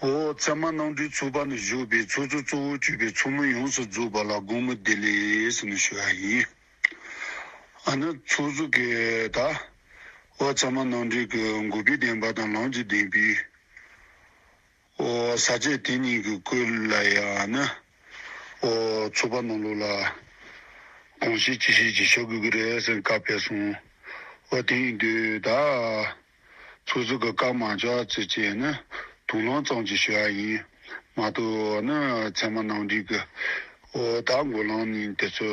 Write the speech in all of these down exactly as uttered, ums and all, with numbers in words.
འོ་ཚད་མ་རྣམ་འགྲེལ་ཚུགས་པ་ནས་བཞུགས་པའི་ཚོགས་གཙོ་གཙོ་བོར་གྱུར་པའི་ཚོགས་མི་ཡོངས་སུ་རྫོགས་པ་ལ་དགོངས་པ་བདེ་ལེགས་ཟེར་ནས་ཞུ་བ་ཡིན། ཨ་ནི་ཚོགས་གཙོ་གིས་ད། འོ་ཚད་མ་རྣམ་འགྲེལ་གྱི་འགོག་པའི་བདེན་པ་དང་ལམ་གྱི་བདེན་པའི། འོ་ས་བཅད་དེ་གཉིས་ཀྱི་སྐོར་ལ་ཡང་ནི། འོ་ཚོགས་པ་ནང་ལོགས་ལ། གང་ཤེས་ཅི་ཤེས་ཀྱིས་ཞུ་དགོས་ཀྱི་རེད་ཟེར་བཀའ་ཕེབས་སོང་། འོ་དེ་ཡིན་དུས་ད། ཚོགས་གཙོ་གི་བཀའ་མ་བཅག་ཚེ་བཅད་ནི་དུག་ལོང་ཙམ་གྱིས་ཞུ་ཡ་ཡིན། མ་གཏོགས་ནི་ཚད་མ་རྣམ་འགྲེལ་གྱི་འོ་ད་འགོག་ལམ་ནི་དེ་ཚོ་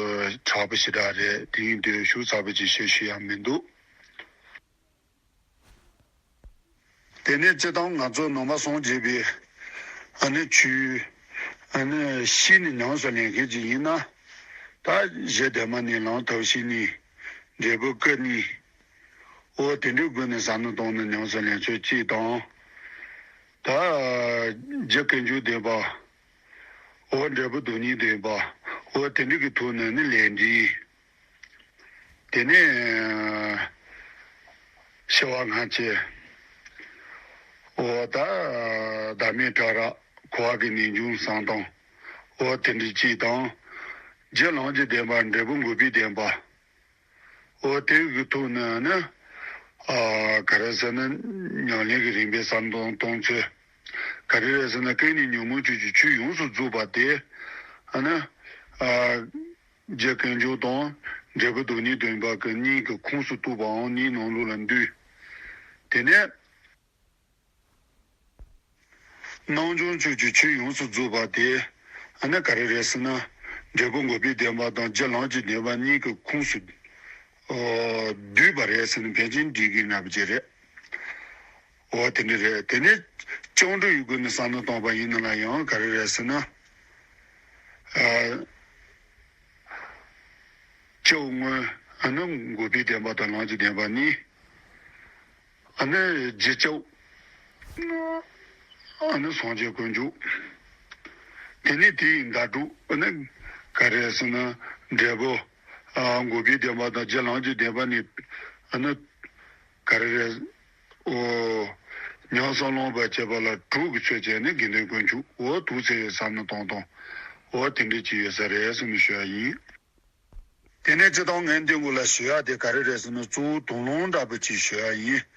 དྲག་པོ་ཞེ་དྲག་རེད། དེ་ཡིན་དུས་ཤུགས་ཚ་པོ་ཅིག་བཤད་ཤེས་ཡ་མི་འདུག། དེ་ནས་སྤྱིར་བཏང་ང་ཚོ་ནང་པ་སངས་རྒྱས་པའི་ཨ་ནི་ཆོས་ཨ་ནི་ཤེས་ནས་ཉམས་སུ་ལེན་མཁན་ཅིག་ཡིན་ན། ད་གཞི་དེ་མ་ནས་ལམ་ཐབས་ཤེས་ནས་འབྲས་བུ་ཀུན་ནས། འོ་དེ་འདྲའི་སྒོ་ནས་བསམ་བློ་བཏང་ནས་ཉམས་སུ་ལེན་ཚུལ་གཅིག་དང་། ད་རྒྱུ་ཀུན་འབྱུང་བདེན་པ། འོ་འབྲས་བུ་སྡུག་བསྔལ་བདེན་པ། འོ་དེ་འདྲའི་གི་ཐོག་ནས་ནི་ལས་འབྲས། དེ་ནས་ཤི་བ་སྔ་ཕྱི། འོ་ད་བདག་མེད་ཕྲ་རགས་འཁོར་བ་གི་ནད་འབྱུང་བསམ་སྟངས། འོ་དེ་འདྲའི་གཅིག་དང་། རྒྱུ་ལམ་གྱི་བདེན་པ་འབྲས་བུ་འགོག་པའི་བདེན་པ། འོ་དེ་གི་ཐོག་ནས་ནི། ཨ་ག་རེ་ཟེར་ན་ཉམས་ལེན་གྱི་རིམ་པའི་བསམ་བློ་གཏོང་ཚུལ། ག་རེ་རེད་ཟེར་ན་ཀུན་ནས་ཉོན་མོངས་ཆོས་ཀྱི་ཆོས་ཡོངས་སུ་རྫོགས་པ་དེ། ཨ་ནི། ཨ་རྒྱུ་ཀུན་འབྱུང་དང་འབྲས་བུ་སྡུག་བསྔལ་བདེན་པ་གི་གཉིས་ཀྱི་ཁོངས་སུ་གཏོགས་པའམ་གཉིས་ནང་ལོགས་ལ་འདུས། དེ་ནས། རྣམ་བྱང་ཆོས་ཀྱི་ཆོས་ཡོངས་སུ་རྫོགས་པ་དེ། ཨ་ནི་ག་རེ་རེད་ཟེར་ན། འབྲས་བུ་འགོག་པའི་བདེན་པ་དང་རྒྱུ་ལམ་གྱི་བདེན་པ་གཉིས་ཀྱི་ཁོངས་སུ། ཨོ། འདུས་པ་རེད་ཟེར་ན་ཕལ་ཆེར་འགྲིག་གི་ཡོད་པ་ཅིག་རེད། འོ་དེ་འདྲ་རེད། དེ་ནས་སྤྱང་གྲུང་ཡི་སྒོ་ནས་བསམ་བློ་བཏང་པ་ཡིན་ན་ལ་ཡང་ག་རེ་རེད་ཟེར་ན། ཨ། སྤྱི་བོ་སྔོན། ཨ་ནི་འགོག་པའི་བདེན་པ་དང་ལམ་གྱི་བདེན་པ་གཉིས། ཨ་ནི་རྗེས་སྐྱོབ། ཨ་ནི་སངས་རྒྱས་དཀོན་མཆོག། དེ་ནས་དེའི་ཟླ་དྲུག་ཨ་ནི་ག་རེ་ཟེར་ན་འབྲས་བུ། ཨ་འགོག་པའི་བདེན་པ་དང་རྒྱུ་ལམ་གྱི་བདེན་པ་ནི། ཨ་ནི་ག་རེ་རེད། ཨོ། ཉམས་སུ་བླངས་པ་བྱས་པ་ལ་དྲུག་གི་ཚོད་བྱས་ནས་དགེ་འདུན་དཀོན་མཆོག་འོ་དུག་ཚེ་བསམ་ན་གཏོང་གཏོང་། འོ་དེ་འདྲ་ཅིག་ཡོད་ས་རེད་ཟེར་ནས་ཞུ་ཡ་ཡིན། དེ་ནས་སྤྱིར་བཏང་ངས་འདི་འགོ་ལ་ཞུ་ཡ་དེ་ག་རེ་རེད་ཟེར་ན་གཙོ་བོ་དུག་ལོང་འདྲ་པོ་ཅིག་ཞུ་ཡ་ཡིན།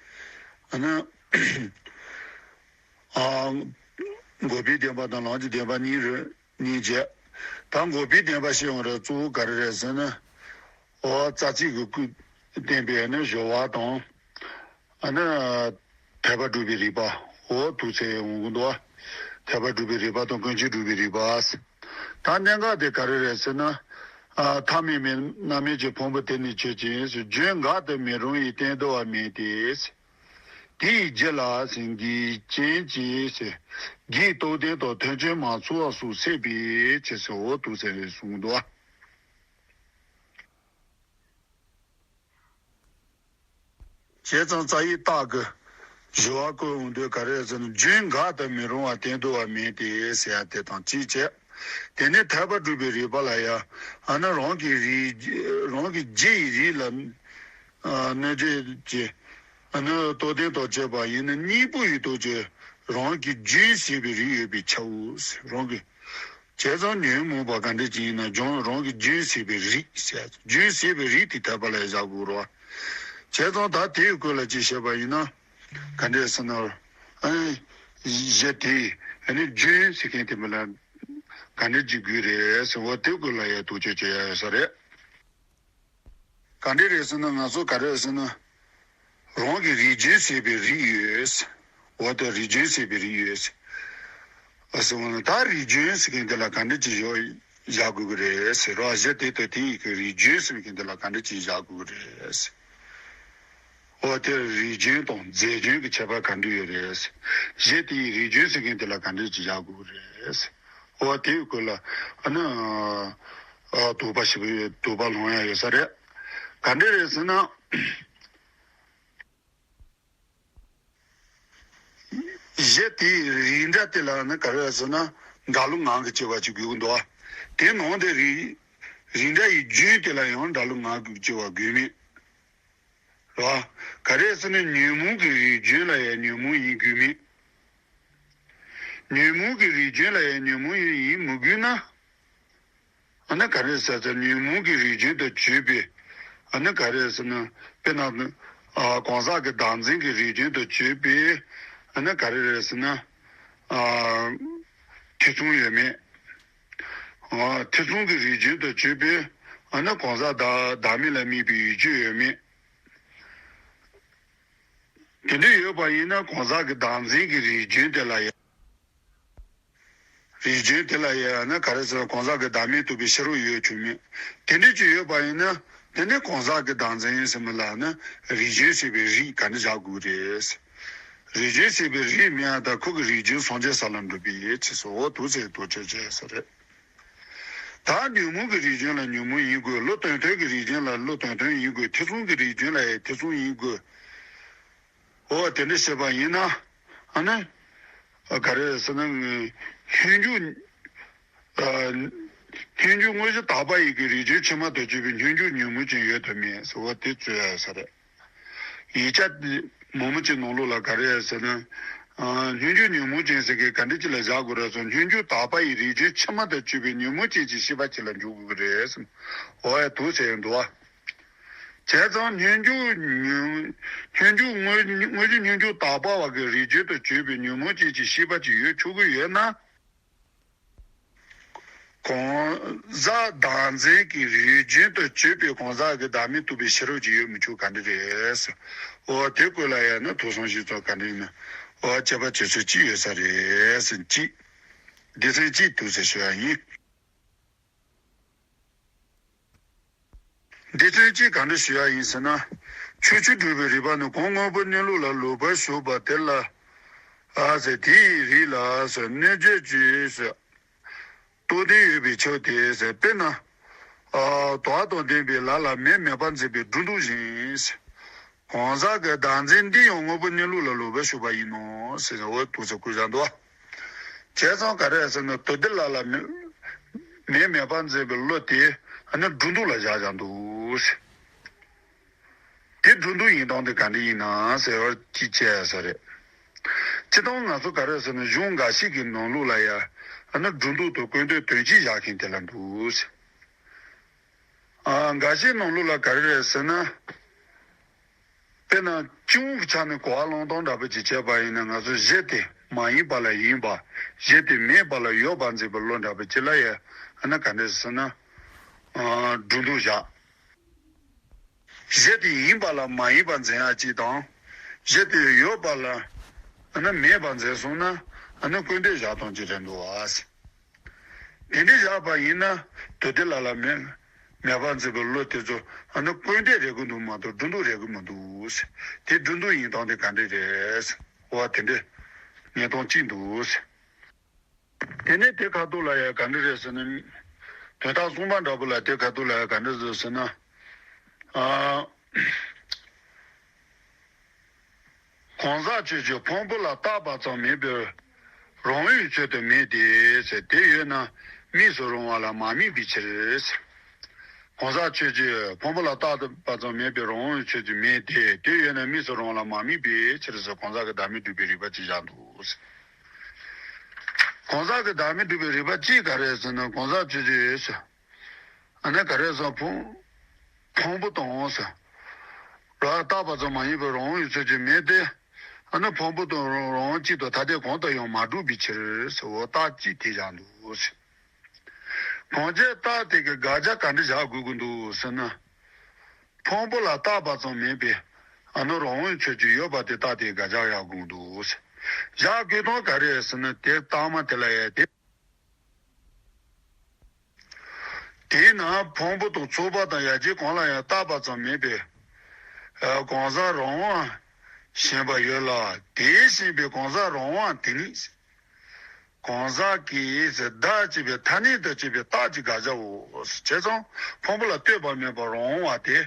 ཨ་ནི། ཨ། འགོག་པའི་བདེན་པ་དང་ལམ་གྱི་བདེན་པ་གཉིས་རེད། གཉིས་བྱས། ད་འགོག་པའི་བདེན་པ་ཞེས་པ་རེད་གཙོ་བོ་ག་རེ་རེད་ཟེར་ན། འོ་རྩ་ཚིག་གི་སྐུ་བསྟན་པའི་ནི་སྦྱོར་བ་དང་། ཨ་ནི། ཐེག་པ་སྒྲུབ་པའི་རིགས་པ། འོ་དུག་ཚེ་འོང་གི་འདུག་བ། ཐེག་པ་སྒྲུབ་པའི་རིགས་པ་དང་ཀུན་མཁྱེན་སྒྲུབ་པའི་རིགས་པ། ད་གནད་འགག་དེ་ག་རེ་རེད་ཟེར་ན། ཨ་ཐ་མལ་མེད་རྣམ་སྨིན་གྱི་ཕུང་པོ་དེ་ནི་ཆོས་ཅན། རྒྱུན་འགག་ཏུ་མི་རུང་བའི་གཏན་དུ་བ་མིན་ཏེ། དེ་ཡི་རྒྱུ་ལ་འགལ་རྐྱེན་གྱིས། རྒྱུའི་རྟོགས་ལྡན་དང་མཐུན་རྐྱེན་མ་ཚང་བ་སོགས་སྲིད་པའི་ཕྱིར་ཟེར། འོ་དུག་ཚེ་རེད་གསུངས་འདུག་བ། བྱས་ཙང་རྩ་བའི་རྟགས་ཀྱི་སྦྱོར་བ་བཀོད་འོང་དུས་ག་རེ་ཟེར་ན་རྒྱུན་འགག་ཏུ་མི་རུང་བ་གཏན་དུ་བ་མིན་ཏེ་ཟེར་ཡ་དེ་དང་གཅིག་བྱས། དེ་ནས་ཐེག་པ་སྒྲུབ་པའི་རིགས་པ་ལ་ཡང་ཨ་ནི་རང་གི་རིགས་རང་གི་རྒྱུ་ཡི་རིགས་ལ་གནོད་བྱེད་ཀྱི་ཨ་ནི་རྟོགས་ལྡན་དང་བཅས་པ་ཡིན་ན་གཉིས་པོ་ཡི་སྟོབས་ཀྱིས་རང་གི་རྒྱུན་ཟད་པའི་རིགས་ཡོད་པའི་ཕྱིར་རོ། རང་གི་བྱས་ཙང་ཉོན་མོངས་པ་ག་འདྲ་ཅིག་ཡིན་ན་ཀྱང་རང་གི་རྒྱུན་ཟད་པའི་རིགས་ཟེར། རྒྱུན་ཟད་པའི་རིགས་དེ་ཐེག་པ་ལ་བཞག་དགོས་རེད་བ། བྱས་ཙང་ད་དེའི་སྐོར་ལ་ཅིག་བཤད་པ་ཡིན་ན། ག་འདྲས་ཟེར་ན། ཨ་ནི། གཞི་དེ་ཨ་ནི་རྒྱུན་ཟེར་མཁན་དེ་མི་ལ་ག་འདྲས་ཅིག་དགོས་རེད་ཟེར་བ་དེའི་སྐོར་ལ་ཡང་ཐུགས་རྗེ་ཆེ་ཡ་ཡོད་ས་རེད། ག་འདྲ་རེད་ཟེར་ན་ང་ཚོ་ག་རེ་རེད་ཟེར་ན། རང་གི་རིགས་རྒྱུན་ཟད་པའི་རིགས་ཡོད། འོ་དེ་རིགས་རྒྱུན་ཟད་པའི་རིགས་ཡོད། ཨ་ཟེར་བ་ན་ད་རིགས་རྒྱུན་ཟེར་མཁན་དེ་ལ་ག་འདྲ་ཅིག་བཞག་བཞག་དགོས་ཀྱི་རེད་ཟེར་རོ། གཞི་དེ་ལྟ་དེ་ཡི་གི་རིགས་རྒྱུན་ཟེར་མཁན་དེ་ལ་ག་འདྲ་ཅིག་བཞག་དགོས་ཀྱི་རེད། འོ་དེ་རིགས་རྒྱུན་དང་རྫས་རྒྱུན་གྱི་ཁྱད་པར་ག་འདྲ་ཡོད་རེད། གཞི་དེ་ཡི་རིགས་རྒྱུན་ཟེར་མཁན་དེ་ལ་ག་འདྲ་ཅིག་བཞག་དགོས་ཀྱི་རེད། འོ་དེའི་སྐོར་ལ་ཨ་ནི་ཨ་དོགས་པ་ཞིབ་པོ་དོགས་པ་སློང་ཡ་ཡོད་ས་རེད། ག་འདྲ་རེད་ཟེར་ན། གཞི་དེའི་རིགས་འདྲ་དེ་ལ་ནི་ག་རེ་ཟེར་ན་འདྲ་ལུགས་ངང་གིས་སྐྱེ་བ་ཅིག་དགོས་ཀྱི་འདུག་བ། དེ་ནང་དེ་རིགས་རིགས་འདྲ་ཡི་རྒྱུན་དེ་ལ་ཡང་འདྲ་ལུགས་ངང་གིས་སྐྱེ་བ་དགོས་མེད། རེད་བ། ག་རེ་ཟེར་ན་ཉོན་མོངས་ཀྱི་རིགས་རྒྱུན་ལ་ཡང་ཉོན་མོངས་ཡིན་དགོས་མེད། ཉོན་མོངས་ཀྱི་རིགས་ཅན་ལ་ཡང་ཉོན་མོངས་ཡིན་ཡིན་མི་དགོས་ན། ཨ་ནི་ག་རེ་ཟེར་ཚེ་ཉོན་མོངས་ཀྱི་རིགས་ཅན་དུ་གྱུར་པའི། ཨ་ནི་ག་རེ་ཟེར་ན། དཔེར་ན། ཨ། གང་ཟག་གི་བདག་འཛིན་གྱི་རིགས་ཅན་དུ་གྱུར་པའི། ཨ་ནི་ག་རེ་རེད་ཟེར་ན། ཨ། ཐེ་ཚོམ་ཡོད་མེད། ཨ། ཐེ་ཚོམ་གྱི་རིགས་ཅན་དུ་གྱུར་པའི། ཨ་ནི་གང་ཟག་བདག་བདག་མེད་ལ་དམིགས་པའི་ཡུལ་ཅན་ཡོད་མེད། དེ་འདྲ་ཡོད་པ་ཡིན་ན་གང་ཟག་གི་བདག་འཛིན་གྱི་རིགས་ཅན་དེ་ལ་ཡང་། རིགས་ཅན་དེ་ལ་ཡང་ན་ག་རེ་ཟེར། གང་ཟག་གི་བདག་མེད་རྟོགས་པའི་ཕྱི་རོལ་ཡོད་བཅུག་མེད། དེ་འདྲ་ཅིག་ཡོད་པ་ཡིན་ན། དེ་ནི་གང་ཟག་གི་བདག་འཛིན་ཟེར་མི་ལ་ནི་རིགས་ཅན་ཟེར་བའི་རིགས་ག་འདྲ་བཞག་དགོས་རེད། རིགས་ཅན་ཟེར་བའི་རིགས་མེད་ཡ་ད་ཁོ་གི་རིགས་ཅན་སངས་རྒྱས་ས་ལ་འགྲུབ་པའི་ཡེ་ཆེ་སོ་འོ་དུ་ཟེར་དོ་ཆེ་ཆེ་ས་རེད། ད་ཉོན་མོངས་ཀྱི་རིགས་ཅན་ལ་ཉོན་མོངས་ཡིན་དགོས། བློ་དོན་མཐུན་གྱི་རིགས་ཅན་ལ་བློ་དོན་མཐུན་ཡིན་དགོས། ཐེ་ཚོམ་གྱི་རིགས་ཅན་ལ་ཡང་ཐེ་ཚོམ་ཡིན་དགོས། འོ་དེ་འདྲ་བྱས་པ་ཡིན་ན། ཨ་ནི། ག་རེ་ཟེར་ན། སྙོམས་འཇུག་ཨ། སྙོམས་འཇུག་དངོས་གཞི་དག་པ་ཡི་གི་རིགས་ཅན་ཕྱི་མ་དང་བཅས་པའི་སྙོམས་འཇུག་ཉོན་མོངས་ཅན་ཡོད་དམ་མེད་ཟེར་བ་དེ་རྩོད་ཡ་ས་རེད། ཡིག་ཆ་དེ་མང་པོ་ཅིག་ནང་ལོགས་ལ་ག་རེ་ཟེར་ན། ཨ། སྙོམས་འཇུག་ཉོན་མོངས་ཅན་ཟེར་མཁན་ག་འདྲ་ཅིག་ལ་བཞག་དགོས་རེད་ཟེར། སྙོམས་འཇུག་དག་པ་ཡི་རིགས་ཅན་ཕྱི་མ་དང་བཅས་པའི་ཉོན་མོངས་ཅན་གྱི་ཤེས་པ་ཅིག་ལ་འཇུག་དགོས་ཀྱི་རེད་ཟེར། འོ་ཡ་དུ་ཟེར་འདུག་བ། བྱས་ཙང་སྙོམས་འཇུག་ཉོན། སྙོམས་འཇུག་དངོས། དངོས་གཞི་སྙོམས་འཇུག་དག་པ་བ་གི་རིགས་ཅན་དུ་གྱུར་པའི་ཉོན་མོངས་ཅན་གྱི་ཤེས་པ་ཅིག་ཡོད་ཆོག་གི་ཡོད་ན། གང་ཟག་བདག་འཛིན་གྱི་རིགས་ཅན་དུ་གྱུར་པའི་གང་ཟག་གི་བདག་མེད་རྟོགས་པའི་ཕྱི་རོལ་གྱི་ཡོད་མི་ཆོག་ག་འདྲ་རེད། འོ་དེ་སྐོར་ལ་ཡང་ན་ཐོས་བསམ་བཞེས་ཚུལ་ག་འདྲ་ཡིན་ན། འོ་དཔྱད་པ་བྱེད་ཚུལ་གཅིག་ཡོད་ས་རེད་ཟེར་གཅིག་སྡེ་ཚན་གཅིག་འདུག་ཟེར་ཞུ་ཡ་ཡིན། སྡེ་ཚན་གཅིག་ག་འདྲ་ཞུ་ཡ་ཡིན་ཟེར་ན། ཆོས་ཅན་སྒྲུབ་པའི་རིགས་པ་ནི་གང་དངོས་པོ་གནས་ལུགས་ལ་ལོག་པར་ཞུགས་པ་དེ་ལ། ཨ་ཟེར་དེའི་རིགས་ལ་ཟེར་གནོད་བྱེད་ཀྱི་ཟེར། རྟོག་ལྡན་ཡོད་པའི་ཕྱིར་ཏེ་ཟེར། དཔེར་ན། ཨ། དོར་བ་དང་ལྡན་པའི་ལ་ལ་མེ་མེད་པར་འཛིན་པའི་སྒྲོ་འདོགས་བཞིན། གང་ཟག་གི་བདག་འཛིན་འདི་ཡང་དངོས་པོ་གནས་ལུགས་ལ་ལོག་པར་ཞུགས་པ་ཡིན་ནོ་ཟེར་འོ་དུ་ཟེར་བཀོད་བཞག་འདུག་བ། བྱས་ཙང་ག་རེ་ཟེར་ན་དོར་ལྡན་ལ་ལ་མེ་མེ་མེད་པར་འཛིན་པའི་བློ་དེ་ཨ་ནི་སྒྲོ་འདོགས་ལ་བཞག་བཞག་འདུག་ཟེར། དེ་སྒྲོ་འདོགས་ཡིན་སྟངས་དེ་ག་འདྲ་ཡིན་ན་ཟེར་བར་ཅིག་དཔྱད་ས་རེད། སྤྱིར་བཏང་ང་ཚོ་ག་རེ་ཟེར་ན་གཞུང་འགའ་ཞིག་གི་ནང་ལོགས་ལ་ཡ་ཨ་ནི་སྒྲོ་འདོགས་དང་སྐུར་འདེབས་དོན་གཅིག་བཞག་མཁན་དེ་ལ་འདུག་ཟེར། ཨ། འགའ་ཞིག་ནང་ལོགས་ལ་ག་རེ་རེད་ཟེར་ན། དཔེར་ན་སྤྱི་ཡོངས་ཀྱི་ཆ་ནས་གོ་བ་བླང་སྟངས་འདྲ་པོ་ཅིག་བྱས་པ་ཡིན་ན་ང་ཚོ་གཞི་དེ་མ་ཡིན་པ་ལ་ཡིན་པ། གཞི་དེ་མེད་པ་ལ་ཡོད་པར་འཛིན་པའི་བློ་འདྲ་པོ་ཅིག་ལ་ཡ་ཨ་ནི་ག་འདྲ་ཟེར་ན། ཨ། སྒྲོ་འདོགས་བཞག་གཞི་དེ་ཡིན་པ་ལ་མ་ཡིན་པར་འཛིན་ཡ་གཅིག་དང་། གཞི་དེ་ཡོད་པ་ལ་ཨ་ནི་མེད་པར་འཛིན་སོང་ན་ཨ་ནི་སྐུར་འདེབས་བཞག་སྟངས་ཅིག་རེད་འདུག་བ། དེ་འདྲ་བཞག་པ་ཡིན་ན་དོར་ལྡན་ལ་ལ་མེ་མེད་པར་འཛིན་པའི་བློ་དེ་ཚོ་ཨ་ནི་སྐུར་འདེབས་རེད་གི་འདུག་མ་གཏོགས་སྒྲོ་འདོགས་རེད་གི་མི་འདུག་ཟེར། དེ་སྒྲོ་འདོགས་ཡིན་སྟངས་དེ་ག་འདྲ་རེད་ཟེར། འོ་དེ་འདྲ་ཉན་སྟངས་གཅིག་འདུག་ཟེར། དེ་ནས་དེ་ཁ་ཐུག་ལ་ཡ་ག་འདྲ་རེད་ཟེར་ན། དོན་དག་གསུམ་པ་འདྲ་པོ་ལ་དེ་ཁ་ཐུག་ལ་ཡ་ག་འདྲ་ཟེར་ཟེར་ན། ཨ། གང་ཟག་ཆོས་ཅན་ཕུང་པོ་ལ་བཏགས་པ་ཙམ་མེད་པའི་རང་དབང་ཆོས་དུ་མེད་དེ་ཟེར། དེ་ཡོད་ན་དམིགས་སུ་རུང་བ་ལ་མ་དམིགས་པའི་ཕྱིར། གང་ཟག་ཆོས་ཅན་ཕུང་པོ་ལ་བཏགས་པ་ཙམ་མེད་པའི་རང་དབང་ཆོས་ཅན་མེད་དེ། དེ་ཡོད་ན་དམིགས་སུ་རུང་བ་ལ་མ་དམིགས་པའི་ཕྱིར་ཟེར། གང་ཟག་གི་བདག་མེད་སྒྲུབ་པའི་རིགས་པ་གཅིག་བཞག་འདུག་ཟེར། གང་ཟག་གི་བདག་མེད་སྒྲུབ་པའི་རིགས་པ་གཅིག་ག་རེ་ཟེར་ན་གང་ཟག་ཆོས་ཅན་ཟེར། ཨ་ནི་ག་རེ་ཟེར་ཕུང་ཕུང་པོ་དང་ཟེར། རང་བཏགས་པ་ཙམ་མ་ཡིན་པའི་རང་དབང་ཆོས་ཅན་མེད་དེ། ཨ་ནི་ཕུང་པོ་དང་རང་རང་དབང་གཅིག་ཏུ་ཐ་དད་གང་དུ་ཡང་མ་གྲུབ་པའི་ཕྱིར་ཟེར། འོ་རྟགས་གཅིག་དེ་བཞག་འདུག་ཟེར། གང་ཅི་རྟགས་དེ་གི་དགག་བྱ་ག་འདྲ་བཞག་དགོས་ཀྱི་འདུག་ཟེར་ན། ཕུང་པོ་ལ་བཏགས་པ་ཙམ་མེད་པའི་ཨ་ནི་རང་དབང་ཆོས་ཅན་ཡོད་པ་དེ་རྟགས་དེ་གི་དགག་བྱ་བཞག་དགོས་ཀྱི་འདུག་ཟེར། བཞག་དགོས་དོན་ག་རེ་ཟེར་ན་དེ་རྟགས་མ་དེ་ལ་ཡ་དེ། དེས་ན་ཕུང་པོ་དང་ཚོགས་པ་དང་ཡ་གྱལ་གང་ལ་ཡང་བཏགས་པ་ཙམ་མེད་པའི་གང་ཟག་རང་དབང་ཞེན་པ་ཡོད་ལ། དེས་ཞེན་པའི་གང་ཟག་རང་དབང་དེ་ནི། གང་ཟག་གི་བདག་ཅེས་པའི་ཐ་སྙད་དུ་བྱས་པའི་རྟགས་ཀྱི་དགག་བྱའོ། བྱས་ཙང་ཕུང་པོ་ལ་ལྟོས་པ་མེད་པར་རང་དབང་བ་དེ་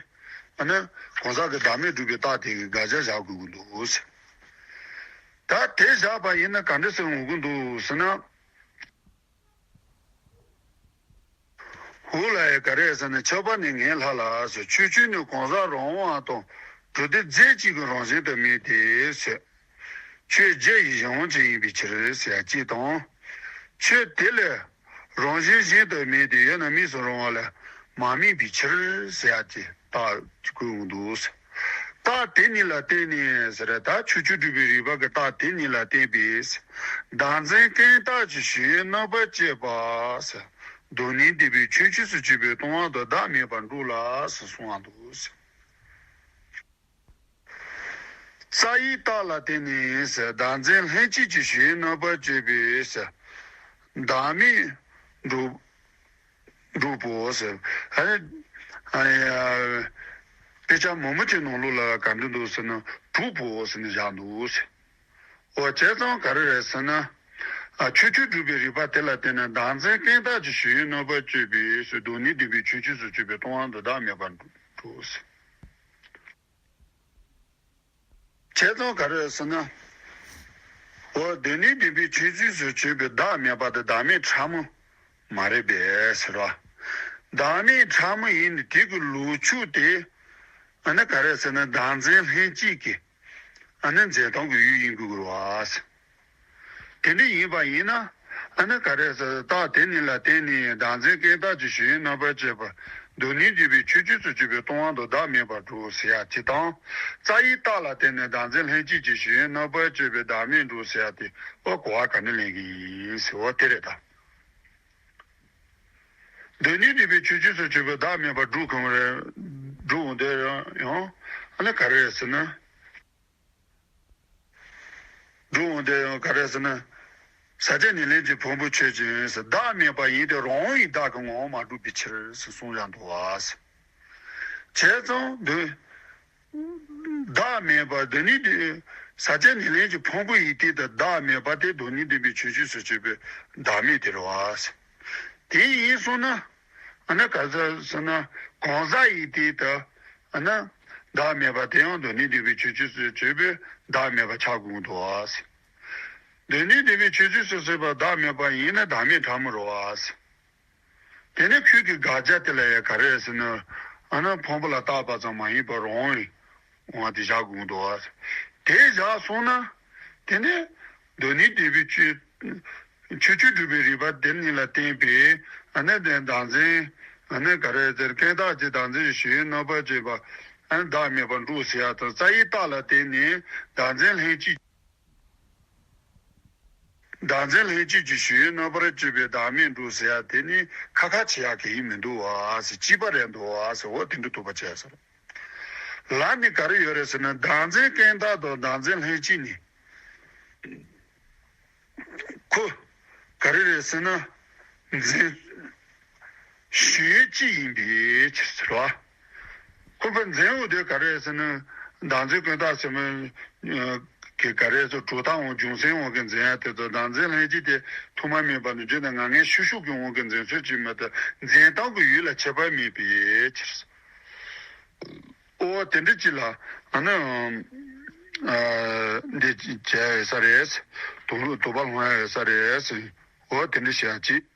ཨ་ནི་གང་ཟག་གི་བདག་མེད་སྒྲུབ་པའི་རྟགས་དེ་གི་དགག་བྱ་བཞག་དགོས་ཀྱི་འདུག་ཟེར། ད་དེ་བཞག་པ་ཡིན་ན་ག་འདྲ་ཟེར་འོང་གི་འདུག་ཟེར་ན། འོ་ལ་ཡ་ག་རེ་ཟེར་ན་ཁྱབ་པ་ནི་ངན་ལྷག་ལ་ཟེར། ཆོས་ཅན་ནི་གང་ཟག་རང་དབང་དང་གྲུབ་བདེ་རྫས་གཅིག་གི་རང་བཞིན་དུ་མེད་དེ་ཟེར། ཆོས་བརྒྱད་ཀྱི་གཞན་དབང་ཅན་ཡིན་པའི་ཕྱིར་ཟེར་ཡ་གཅིག་དང་། ཆོས་དེ་ལས་རང་བཞིན་གཞན་དུ་མེད་དེ་ཡོད་ན་དམིགས་སུ་རུང་བ་ལས་མ་དམིགས་པའི་ཕྱིར་ཟེར་ཡ་གཅིག་རྟགས་ཀྱི་བཀོད་འོང་འདུག། རྟགས་དེ་གཉིས་ལ་བརྟེན་ནས་ཟེར། ད་ཆོས་ཅན་སྒྲུབ་པའི་རིགས་པ་གི་རྟགས་དེ་གཉིས་ལ་བརྟེན་པའི་བདག་འཛིན་ཀུན་བཏགས་ཀྱི་ཞེན་ཡུལ་རྣམ་པར་དཔྱོད་པ་ཟེར། སྡུག་བསྔལ་བདེན་པའི་ཆོས་ཅན་དུ་དཔྱོད་པའི་ལྟུང་བ་དང་བདག་མེད་པར་འགྲོ་ལ་ཟེར་གསུངས་པ་འདུག། རྩ་བའི་རྟགས་ལ་བརྟེན་ནས་ཟེར། བདག་འཛིན་ལྷན་སྐྱེས་ཀྱི་ཞེན་ཡུལ་རྣམ་པར་དཔྱོད་པའི་ཟེར། བདག་མེད་འགྲུབ་འགྲུབ་བོ་ཟེར། ཨ་ནི་ཨ་ནི་ཨ་དཔེ་ཆ་མང་པོ་ཅིག་ནང་ལོགས་ལ་ག་འདྲ་འདུག་ཟེར་ན་གྲུབ་བོ་ཟེར་ནས་བཞག་འདུག་ཟེར། འོ་བྱས་ཙང་ག་རེ་རེད་ཟེར་ན། ཨ་ཆོས་ཅན་སྒྲུབ་པའི་རིགས་པ་དེ་ལ་བརྟེན་ནས་བདག་འཛིན་ཀུན་བཏགས་ཀྱི་ཞེན་ཡུལ་རྣམ་པར་དཔྱོད་པའི་ཟེར། སྡུག་བསྔལ་བདེན་པའི་ཆོས་ཅན་དུ་དཔྱོད་པའི་ལྟུང་བ་དང་བདག་མེད་པར་འགྲོ་ཟེར། བྱས་ཙང་ག་རེ་ཟེར་ན། འོ་སྡུག་བསྔལ་བདེན་པའི་ཆོས་ཅན་དུ་དཔྱོད་པའི་བདག་མེད་པ་དེ་བདག་མེད་ཕྲ་མོ་མ་རེད་པས་ཟེར་བ། བདག་མེད་ཕྲ་མོ་ཡིན་ནི་དེ་གི་ལུགས་ཕྱོགས་དེ། ཨ་ནི་ག་རེ་ཟེར་ན་བདག་འཛིན་ལྷན་སྐྱེས་ཀྱི་ཨ་ནི་འཛིན་སྟངས་ཀྱི་ཡུལ་ཡིན་དགོས་ཀྱི་རེད་བ། དེ་འདྲ་ཡིན་པ་ཡིན་ན། ཨ་ནི་ག་རེ་ཟེར། རྟགས་དེ་གཉིས་ལ་བརྟེན་ནས་བདག་འཛིན་ཀུན་བཏགས་ཀྱི་ཞེན་ཡུལ་རྣམ་པར་དཔྱོད་པ། སྡུག་བསྔལ་བདེན་པའི་ཆོས་ཅན་དུ་དཔྱོད་པའི་ལྟུང་བ་དང་བདག་མེད་པར་འགྲོ་ཟེར་ཡ་གཅིག་དང་། རྩ་བའི་རྟགས་ལ་བརྟེན་ནས་བདག་འཛིན་ལྷན་སྐྱེས་ཀྱི་ཞེན་ཡུལ་རྣམ་པར་དཔྱོད་པའི་བདག་མེད་འགྲོ་ཟེར་ཡ་དེ་འོ་གོ་བ་ག་འདྲ་ལེན་གྱི་ཡིན་ཟེར། འོ་དེ་རེད་ད། སྡུག་བསྔལ་བདེན་པའི་ཆོས་ཅན་དུ་དཔྱོད་པའི་བདག་མེད་པར་འགྲོ་གང་རེད། འགྲོ་འོང་དེ་ཡང་ཨ་ནི་ག་རེ་རེད་ཟེར་ན། འགྲོ་འོང་དེ་ཡང་ག་རེ་ཟེར་ན། ཟག་བཅས་ཉེར་ལེན་གྱི་ཕུང་པོ་ཆོས་ཅན་ཟེར། བདག་མེད་པ་ཡིན་ཏེ་རང་དབང་གིས་བདག་གི་ངོ་བོ་མ་གྲུབ་པའི་ཕྱིར་ཟེར་གསུངས་ཡང་འདུག་བ། བྱས་ཙང་འདི། བདག་མེད་པ་འདི་ནི་འདི། ཟག་བཅས་ཉེར་ལེན་གྱི་ཕུང་པོ་ཡིན་ཏེ་ད་བདག་མེད་པ་དེ་སྡུག་བསྔལ་བདེན་པའི་ཆོས་ཅན་དུ་དཔྱོད་པའི་བདག་མེད་དེ་རེད་བ། དེ་ཡིན་སོང་ན། ཨ་ནི་ག་ཟེར་ཟེར་ན་གང་ཟག་ཡིན་ཏེ་ད། ཨ་ནི་བདག་མེད་པ་དེ་ཡང་སྡུག་བསྔལ་བདེན་པའི་ཆོས་ཅན་དུ་དཔྱོད་པའི་བདག་མེད་པ་ཆགས་དགོས་འདུག་བ། སྡུག་བསྔལ་བདེན་པའི་ཆོས་ཅན་དུ་དཔྱོད་པའི་བདག་མེད་པ་ཡིན་ན་བདག་མེད་ཕྲ་མོ་རེད་བ། དེ་ནས་ཁྱོད་ཀྱི་དགག་བྱ་དེ་ལ་ཡང་ག་རེ་ཟེར་ན། ཨ་ནི་ཕུང་པོ་ལ་བཏགས་པ་ཙམ་མ་ཡིན་པར་རང་དབང་དབང་དེ་བཞག་དགོས་འདུག་བ། དེ་བཞག་སོང་ན། དེ་ནས་སྡུག་བསྔལ་བདེན་པའི་ཆོས། ཆོས་ཅན་སྒྲུབ་པའི་རིགས་པ་དེ་གཉིས་ལ་བརྟེན་པའི་ཨ་ནི་བདག་འཛིན། ཨ་ནི་ག་རེ་ཟེར། ཀུན་བཏགས་ཀྱི་བདག་འཛིན་ཞེན་ཡུལ་རྣམ་པར་དཔྱོད་པ། ཨ་ནི་བདག་མེད་པར་འགྲོ་ཟེར་ཡ་དང་། རྩ་བའི་རྟགས་ལ་བརྟེན་ནས་བདག་འཛིན་ལྷན་སྐྱེས། བདག་འཛིན་ལྷན་སྐྱེས་ཀྱི་ཞེན་ཡུལ་རྣམ་པར་དཔྱོད་པའི་བདག་མེད་འགྲོ་ཟེར་ཡ་དེ་ནི་ཁ་ཁ་བྱེད་ཡ་གི་ཡིན་མི་འདུག་བ་ཟེར། གཅིག་པ་རེད་འདུག་བ་ཟེར། འོ་དེ་འདྲ་འདུག་པ་བྱས་ཟེར། ལ་ནི་ག་རེ་ཡོད་རེད་ཟེར་ན། བདག་འཛིན་ཀུན་བཏགས་དང་བདག་འཛིན་ལྷན་སྐྱེས་ནི། ཁོ། ག་རེ་རེད་ཟེར་ན། འཛིན། ཞེན་ཡུལ་གཅིག་ཡིན་པའི་ཕྱིར་ཟེར་བ། ཁོ་པའི་འཛིན་འོ་དེ་ག་རེ་རེད་ཟེར་ན། བདག་འཛིན་ཀུན་བཏགས་ཟེར་མི། གི་ག་རེ་ཟེར། གྲུབ་མཐའ་འོང་། རྒྱུ་མཚན་འོང་གི་འཛིན་ཡ་དེ་དང་། བདག་འཛིན་ལྷན་སྐྱེས་དེ་ཐོག་མ་མེད་པ་ནས་བརྗོད་ནས་ང་ངའི་ཤུགས་ཤུགས་ཀྱིས་འོང་གི་འཛིན་ཚུལ་གཅིག་མ་གཏོགས། འཛིན་སྟངས་ཀྱི་ཡུལ་ལ་ཁྱད་པར་མེད་པའི་ཕྱིར། ཨོ་དེ་འདྲ་ཅིག་ལ་ཨ་ནི་ཨ་འདི་བྱས་ཡོད་ས་རེད། དུག་དུག་པ་སློང་ཡ་ཡོད་ས་རེད། ཨོ་དེ་འདྲ་བྱས་ཡ་ཅིག།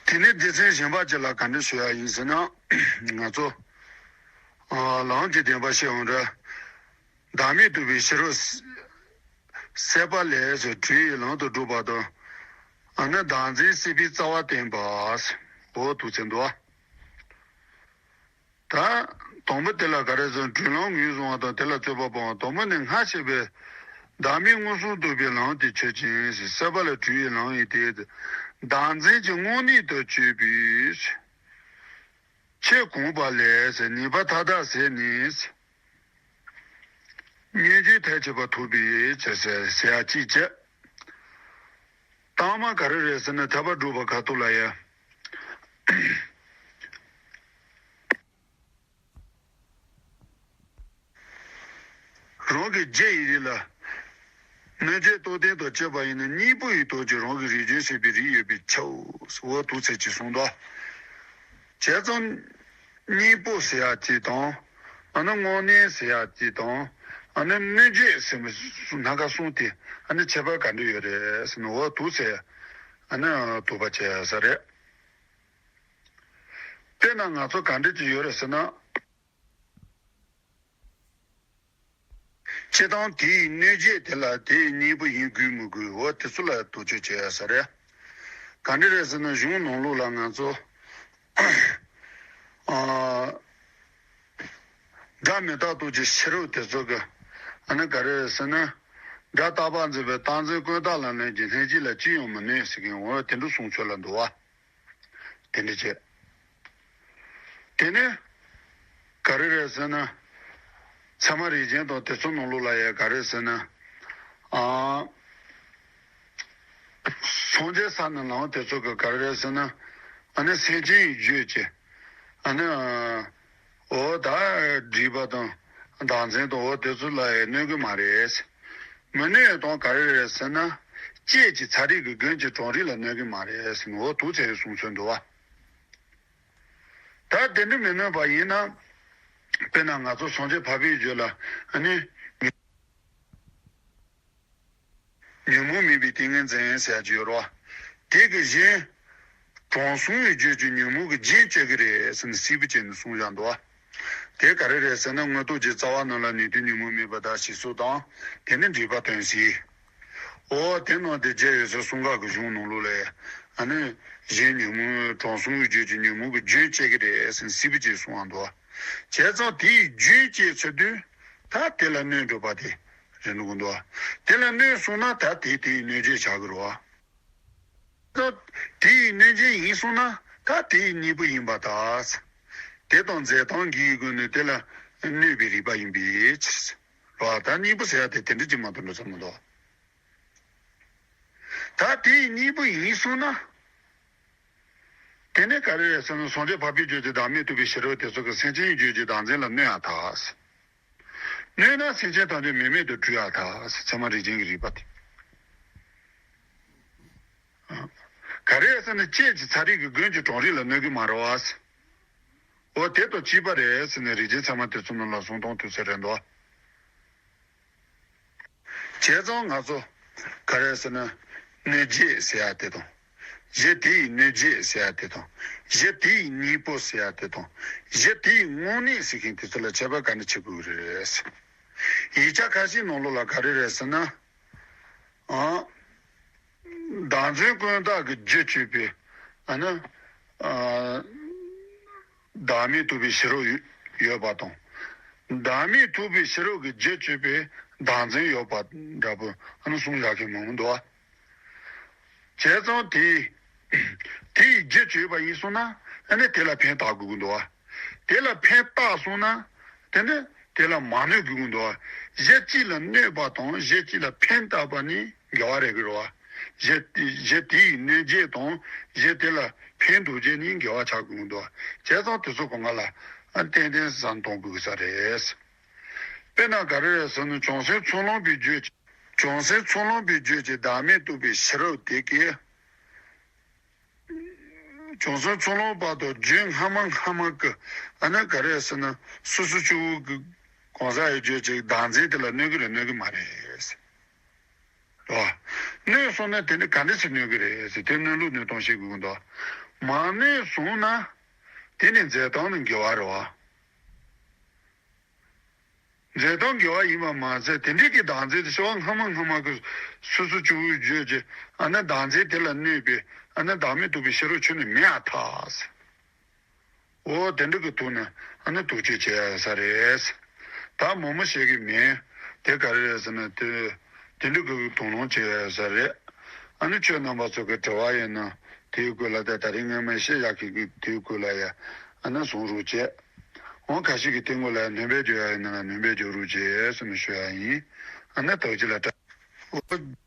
དེ་ནས་སྡེ་ཚན་གཞན་པ་ཅིག་ལ་ག་འདྲ་ཞུ་ཡ་ཡིན་ཟེར་ན། ང་ཚོ་ཨ་ལམ་གྱི་བདེན་པ་བཤད་འོང་དུས། བདག་མེད་རྟོགས་པའི་ཕྱི་རོལ་སད་པ་ལས་སུ་གྲོལ་བའི་ལམ་དུ་བསྒྲུབ་པ་དང་། ཨ་ནི་བདག་འཛིན་སད་པའི་རྩ་བ་བསྟན་པ། འོ་འདུག་ཟེར་འདུག་བ། ད་དང་པོ་དེ་ལ་ག་རེ་ཟེར། གྲོལ་ལམ་ངོས་བཟུང་བ་དང་དེ་ལ་རྩོད་པ་སྤོང་བ། དང་པོ་ནི་སྔར་བཤད་པའི་བདག་མེད་མངོན་སུམ་རྟོགས་པའི་ལམ་དེ་ཆོས་ཅན་ཟེར། སད་པ་ལས་གྲོལ་བའི་ལམ་ཡིན་ཏེ། བདག་འཛིན་གྱི་དངོས་གནས་དང་བཅས་པའི་ཕྱིར་གོམས་པ་ལས་ཟེར། ཉེས་པ་མཐའ་དག་ཟད་ནས་ཟེར། སྙོམས་འཇུག་མཐར་ཕྱིན་པ་ཐོབ་པའི་ཕྱིར་ཟེར་ཟེར་ཡ་གཅིག་བྱས། དང་མ་ག་རེ་རེད་ཟེར་ན། ཐར་པ་སྒྲུབ་པ་ཁ་ཐུག་ལ་ཡ། རང་གི་རྒྱུ་ཡི་རིགས་ལ་སྣོད་བཅུད་རྟོག་ལྡན་དང་བཅས་པ་ཡིན་ན། གཉེན་པོ་ཡི་དོན་གྱིས་རང་གི་རིགས་རྒྱུན་ཟད་པའི་རིགས་ཡོད་པས་ཁྱབ། འོ་འདུག་ཟེར་གྱི་གསུངས་འདུག། བྱས་ཙང་གཉེན་པོ་ཟེར་ཡ་གཅིག་དང་། ཨ་ནི་དངོས་གནས་ཟེར་ཡ་གཅིག་དང་། ཨ་ནི་སྣོད་བཅུད་ཟེར་མི་སྣ་ཁ་གསུམ་དེ་ཨ་ནི་ཁྱད་པར་ག་འདྲ་ཡོད་རེད་ཟེར་ན། འོ་འདུག་ཟེར། ཨ་ནི་འདུག་པ་བྱས་ས་རེད། དཔེར་ན་ང་ཚོ་ག་འདྲ་ཅིག་ཡོད་རེད་ཟེར་ན། སྤྱིར་བཏང་དེའི་གནོད་བྱེད་དེ་ལ་དེའི་གཉེན་པོ་ཡིན་དགོས་མི་དགོས། འོ་དེ་ཚོ་ལ་དོགས་གཅོད་བྱེད་ཡ་ས་རེད། ག་འདྲ་རེད་ཟེར་ན། གཞུང་ནང་ལོགས་ལ་ང་ཚོ་ཨ་སྒྲ་མི་རྟག་སྟོབས་ཀྱི་ཕྱི་རོལ་དེ་ཚོ་གི། ཨ་ནི་ག་རེ་རེད་ཟེར་ན། སྒྲ་རྟག་པར་འཛིན་པའི་རྟག་འཛིན་ཀུན་བརྟགས་ལ་གནོད་ཀྱི་སྣོད་བཅུད་ལ་ཅི་ཡང་མི་གནོད་ཟེར་མཁན། འོ་དེ་འདྲ་གསུང་ཆོས་ལ་འདུག་བ། དེ་འདྲ་བྱས། དེ་ནས་ག་རེ་རེད་ཟེར་ན། ཚད་མ་རིགས་ཅན་དང་དེ་ཚོ་ནང་ལོགས་ལ་ཡང་ག་རེ་ཟེར་ན། ཨ། སངས་རྒྱས་ས་ནས་ལངས་དེ་ཚོ་གི་ག་རེ་རེད་ཟེར་ན། ཨ་ནི་སེམས་ཅན་ཡི་རྒྱུད་ཀྱི། ཨ་ནི། འོ་ད་སྒྲིབ་པ་དང་བདག་འཛིན་དང་འོ་དེ་ཚོ་ལ་ཡང་གནོད་གི་མ་རེད། མི་གནོད་དང་ག་རེ་རེད་ཟེར་ན། སྐྱེས་ཀྱི་ཚ་རིགས་ཀྱི་རྒྱུན་གྱི་གྲང་རིགས་ལ་གནོད་གི་མ་རེད་ཟེར་ནས། འོ་དུ་ཚེ་གསུང་ཚུལ་འདུག་བ། ད་དེ་འདྲ་མི་གནོད་པ་ཡིན་ན། དཔེར་ན་ང་ཚོ་སངས་རྒྱས་འཕགས་པའི་རྒྱུད་ལ་ཨ་ནི། ཉོན་མོངས་མེད་པའི་ཏིང་ངེ་འཛིན་ཟེར་ཡ་ཅིག་ཡོད་རེད་བ། དེ་གི་གཞན། དྲང་སྲོང་གི་རྒྱུད་ཀྱི་ཉོན་མོངས་ཀྱི་རྒྱུན་གཅོད་ཀྱི་རེད་ཟེར་ནས་སྲིད་པ་ཅན་ནས་གསུངས་བཞག་འདུག་བ། དེ་ག་རེ་རེད་ཟེར་ན། མངོན་རྟོགས་ཀྱི་རྩ་བ་རྣམས་ལ་ནུས་མཐུ་ཉོན་མོངས་མེད་པ་དང་ཞེས་སོགས་དང་། དེ་ནི་འགྲེལ་པ་སྟོན་ཟིན། འོ་དེ་ནང་དེ་རྒྱལ་ཡོད་སའི་གསུང་སྐབས་ཀྱི་གཞུང་ནང་ལོགས་ལ། ཨ་ནི། གཞན་ཉོན་མོངས། དྲང་སྲོང་གི་རྒྱུད་ཀྱི་ཉོན་མོངས་ཀྱི་རྒྱུན་གཅོད་ཀྱི་རེད་ཟེར་ནས་སྲིད་པ་ཅན་གསུངས་བ་འདུག་བ། བྱས་ཙང་དེའི་རྒྱུན་གཅོད་ཚུལ་དུས། ད་དེ་ལ་གནོད་འགྲོ་བ་དེ་རེད་འདུག་གི་འདུག་བ། དེ་ལ་གནོད་སོང་ན་ད་དེ་དེའི་གནོད་བྱེད་ཆགས་ཀྱི་རེད་བ། ད་དེའི་གནོད་བྱེད་ཡིན་སོང་ན་ད་དེའི་གཉེན་པོ་ཡིན་པ་དང་། དེ་དང་འཛད་སྟངས་ཀྱི་སྒོ་ནས་དེ་ལ་གནོད་པའི་རིགས་པ་ཡིན་པའི་ཕྱིར་རེད་བ། ད་གཉེན་པོ་ཟེར་ཡ་དེ་དེ་འདྲ་ཅིག་མ་གཏོགས་འགྲོ་ས་མི་འདུག་ད་དེའི་གཉེན་པོ་ཡིན་སོང་ན། དེ་ནས་ག་རེ་རེད་ཟེར་ན། སངས་རྒྱས་འཕགས་པའི་རྒྱུད་ཀྱི་བདག་མེད་རྟོགས་པའི་ཕྱི་རོལ་དེ་ཚོ་གིས་སེམས་ཅན་རྒྱུད་ཀྱི་བདག་འཛིན་ལ་གནོད་ཡ་ཐལ། གནོད་ན་སེམས་ཅན་ཐམས་ཅད་མེད་མེད་དུ་འཁྲུལ་ཡ་ཐལ། ཚད་མ་རིགས་ཅན་གྱི་རིགས་པ་དེ། ག་རེ་རེད་ཟེར་ན། སྐྱེས་ཀྱི་ཚ་རིགས་ཀྱི་རྒྱུན་གྱི་གྲང་རིགས་ལ་གནོད་ཀྱི་མ་རེད་བ། འོ་དེ་དང་གཅིག་པ་རེད་ཟེར་ནས་རིགས་ཅན་ཚད་མ་དེ་ཚོ་རྣམས་ལ་གསུང་སྟངས་དུས་ཚོད་རེད་འདུག་བྱས་ཙང་ང་ཚོ་ག་རེ་ཟེར་ན། གནོད་བྱེད་ཟེར་ཡ་དེ་དང་། གཞི་དེའི་གནོད་བྱེད་ཟེར་ཡ་དེ་དང་། གཞི་དེའི་གཉེན་པོ་ཟེར་ཡ་དེ་དང་། གཞི་དེའི་དངོས་གནས་ཟེར་མཁན་དེ་ཚོ་ལ་ཁྱད་པར་ག་འདྲ་ཕྱེ་དགོས་ཀྱི་རེད། ཡིག་ཆ་ཁ་ཤས་ནང་ལོགས་ལ་ག་རེ་རེད་ཟེར་ན། ཨ། བདག་འཛིན་ཀུན་བརྟགས་ཀྱི་རྒྱུ་གཅོད་པའི། ཨ་ནི། ཨ། བདག་མེད་རྟོགས་པའི་ཕྱི་རོལ་ཡོད་པ་དང་། བདག་མེད་རྟོགས་པའི་ཕྱི་རོལ་གྱི་རྒྱུ་གཅོད་པའི་བདག་འཛིན་ཡོད་པ་འདྲ་པོ། ཨ་ནི་གསུངས་བཞག་མཁན་མང་པོ་འདུག་བ། བྱས་ཙང་དེ། དེའི་རྒྱུ་གཅོད་པ་ཡིན་སོང་ན། ཨ་ནི་དེ་ལ་ཕན་བཏགས་དགོས་ཀྱི་འདུག་བ། དེ་ལ་ཕན་བཏགས་སོང་ན། དེ་ནི་དེ་ལ་མ་གནོད་དགོས་ཀྱི་འདུག་བ། གཞི་གཅིག་ལ་གནོད་པ་དང་གཞི་གཅིག་ལ་ཕན་བཏགས་པ་ནི་འགལ་བ་རེད་ཀྱི་རེད་བ། གཞི་གཞི་དེའི་གནོད་བྱེད་དང་གཞི་དེ་ལ་ཕན་འདོགས་བྱེད་ནི་འགལ་བ་ཆགས་ཀྱི་འདུག་བ། བྱས་ཙང་དེ་ཚོ་གོ་ང་ལ་ཏན་ཏན་བསམ་གཏོང་དགོས་ས་རེད། དཔེར་ན་ག་རེ་རེད་ཟེར་ན། བྱང་སེམས་ཚོགས་ལམ་པའི་རྒྱུད། བྱང་སེམས་ཚོགས་ལམ་པའི་རྒྱུད་ཀྱི་བདག་མེད་རྟོགས་པའི་ཕྱི་རོལ་དེ་གའི། བྱང་སེམས་ཚོགས་ལམ་པ་དང་རྒྱུད་སྔ་མ་སྔ་མ་གི། ཨ་ནི་ག་རེ་ཟེར་ན། སོ་སོ་སྐྱེ་བོ་གི་གང་ཟག་ཡི་རྒྱུད་ཀྱི་བདག་འཛིན་དེ་ལ་གནོད་ཀྱི་རེད་གནོད་ཀྱི་མ་རེད། རེད་བ། གནོད་སོང་ན་དེ་ནི་ག་འདྲ་ཞིག་གནོད་ཀྱི་རེད་ཟེར། དེ་གནོད་ལུགས་གནོད་སྟངས་ཤེས་དགོས་ཀྱི་འདུག་མ་གནོད་སོང་ན་དེ་ནི་འཛད་སྟངས་ནི་འགལ་བ་རེད་བ། འཛད་སྟངས་འགལ་བ་ཡིན་པ་མ་ཟད། དེ་འདྲའི་གི་བདག་འཛིན་དེ་སྐྱེ་བ་སྔ་མ་སྔ་མ་གི་སོ་སོ་སྐྱེ་བོའི་རྒྱུད་ཀྱི། ཨ་ནི་བདག་འཛིན་དེ་ལ་གནོད་པའི། ཨ་ནི་བདག་མེད་རྟོགས་པའི་ཕྱི་རོལ་ཁྱོན་ནས་མེད་ཡ་ཐལ་ཟེར། འོ་དེ་འདྲ་གི་ཐོག་ནས་ཨ་ནི་དོགས་གཅོད་བྱེད་ཡ་ཡོད་ས་རེད། ད་མང་པོ་བཤད་ཀྱི་མིན། དེ་ག་རེ་རེད་ཟེར་ན། དེ་དེ་འདྲ་གི་དོགས་སློང་བྱེད་ཡ་ཡོད་ས་རེད། ཨ་ནི་ཁྱོད་རྣམ་པ་ཚོ་གི་དྲི་བ་ཡིན་ན་དེའི་སྐོར་ལ། ད་ད་རིང་ངས་མ་བཤད་ཡག་གི་གི་དེའི་སྐོར་ལ་ཡ། ཨ་ནི་གསུང་རོགས་བྱེད། འོ་ཁ་ཤས་ཀྱིས་དེ་སྔོན་ལ་ཡ་སྣོན་པ་བརྗོད་ཡ་ཡིན་ན་ལ་སྣོན་པ་བརྗོད་རོགས་བྱེད་ཟེར་ནས་ཞུ་ཡ་ཡིན། ཨ་ནི་ཐུགས་རྗེ་ལ་བཀྲ།